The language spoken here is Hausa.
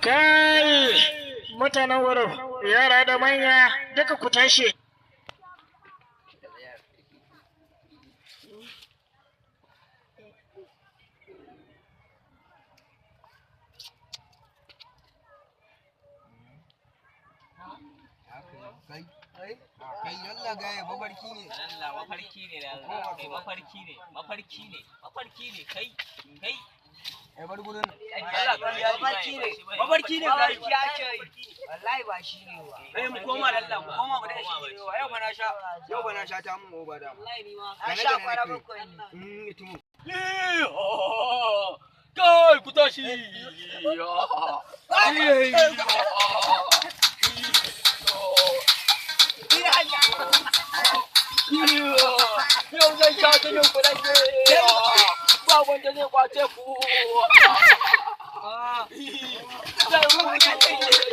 Kai mutanen wurin, yara da manya duka, ku tashi. Kai, kai, yalla gaya, mafarki ne. Allah, mafarki ne da Allah. Kai, mafarki ne, mafarki ne, mafarki ne, kai, kai. Ai bar gurin. Allah, Mafarki ne, mafarki ne, kai wallahi ba shi ne ba. Kai, mu koma da Allah, mu koma mu da shi. Yau ba na sha, yau ba na sha ta mun oba da. Wallahi ni ma an sha kwana 7 ne. Ita mu. Kai, ku tashi. Yau zan sha jinin ku rage. Ba wanda zai kwace ku. Zan muku.